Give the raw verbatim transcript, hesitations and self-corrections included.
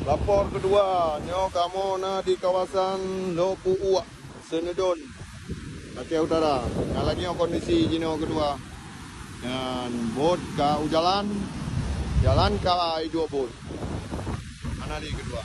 Lapor keudua, nyoe kamoe na di kawasan Lhobuuak, Seunudon, Aceh Utara. Nyan lagèe nyoe kondisi jinoe keudua. Nyan bot ka u jalan, jalan ka iduek bot. Hana lé keudua.